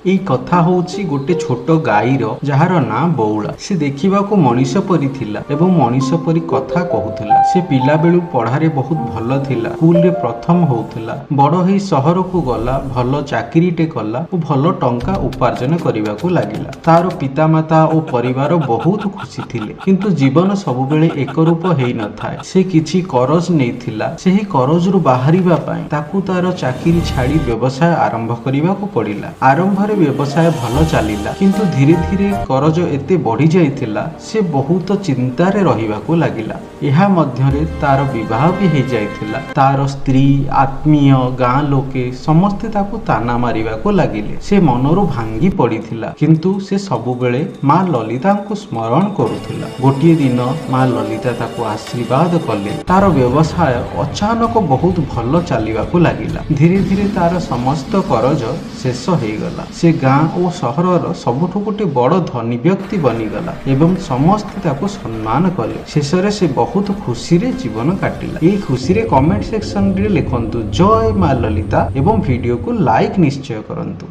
ଏଇ କଥା ହଉଛି ଗୋଟେ ଛୋଟ ଗାଈର, ଯାହାର ନାଁ ବଉଳା। ସେ ଦେଖିବାକୁ ମଣିଷ ପରି ଥିଲା ଏବଂ ମଣିଷ ପରି କଥା କହୁଥିଲା। ସେ ପିଲାବେଳୁ ପଢ଼ାରେ ବହୁତ ଭଲ ଥିଲା, ସ୍କୁଲରେ ପ୍ରଥମ ହଉଥିଲା। ବଡ଼ ହେଇ ସହରକୁ ଗଲା, ଭଲ ଚାକିରିଟେ କଲା ଓ ଭଲ ଟଙ୍କା ଉପାର୍ଜନ କରିବାକୁ ଲାଗିଲା। ତାର ପିତାମାତା ଓ ପରିବାର ବହୁତ ଖୁସି ଥିଲେ। କିନ୍ତୁ ଜୀବନ ସବୁବେଳେ ଏକରୂପ ହେଇନଥାଏ। ସେ କିଛି କରଜ ନେଇଥିଲା। ସେହି କରଜରୁ ବାହାରିବା ପାଇଁ ତାକୁ ତାର ଚାକିରି ଛାଡ଼ି ବ୍ୟବସାୟ ଆରମ୍ଭ କରିବାକୁ ପଡ଼ିଲା। ଆରମ୍ଭରେ ବ୍ୟବସାୟ ଭଲ ଚାଲିଲା, କିନ୍ତୁ ଧୀରେ ଧୀରେ କରଜ ଏତେ ବଢ଼ି ଯାଇଥିଲା, ସେ ବହୁତ ଚିନ୍ତାରେ ରହିବାକୁ ଲାଗିଲା। ଏହା ମଧ୍ୟରେ ତାର ବିବାହ ବି ହେଇଯାଇଥିଲା। ତାର ସ୍ତ୍ରୀ, ଆତ୍ମୀୟ, ଗାଁ ଲୋକେ ସମସ୍ତେ ତାକୁ ତାନା ମାରିବାକୁ ଲାଗିଲେ। ସେ ମନରୁ ଭାଙ୍ଗି ପଡ଼ିଥିଲା, କିନ୍ତୁ ସେ ସବୁବେଳେ ମା ଲଲିତାଙ୍କୁ ସ୍ମରଣ କରୁଥିଲା। ଗୋଟିଏ ଦିନ ମା ଲଲିତା ତାକୁ ଆଶୀର୍ବାଦ କଲେ। ତାର ବ୍ୟବସାୟ ଅଚାନକ ବହୁତ ଭଲ ଚାଲିବାକୁ ଲାଗିଲା। ଧୀରେ ଧୀରେ ତାର ସମସ୍ତ କରଜ ଶେଷ ହେଇଗଲା। ସେ ଗାଁ ଓ ସହରର ସବୁଠୁ ଗୋଟେ ବଡ଼ ଧନୀ ବ୍ୟକ୍ତି ବନିଗଲା ଏବଂ ସମସ୍ତେ ତାକୁ ସମ୍ମାନ କଲେ। ଶେଷରେ ସେ ବହୁତ ଖୁସିରେ ଜୀବନ କାଟିଲା। ଏଇ ଖୁସିରେ କମେଣ୍ଟ ସେକ୍ସନରେ ଲେଖନ୍ତୁ ଜୟ ମା ଲଲିତା ଏବଂ ଭିଡିଓକୁ ଲାଇକ୍ ନିଶ୍ଚୟ କରନ୍ତୁ।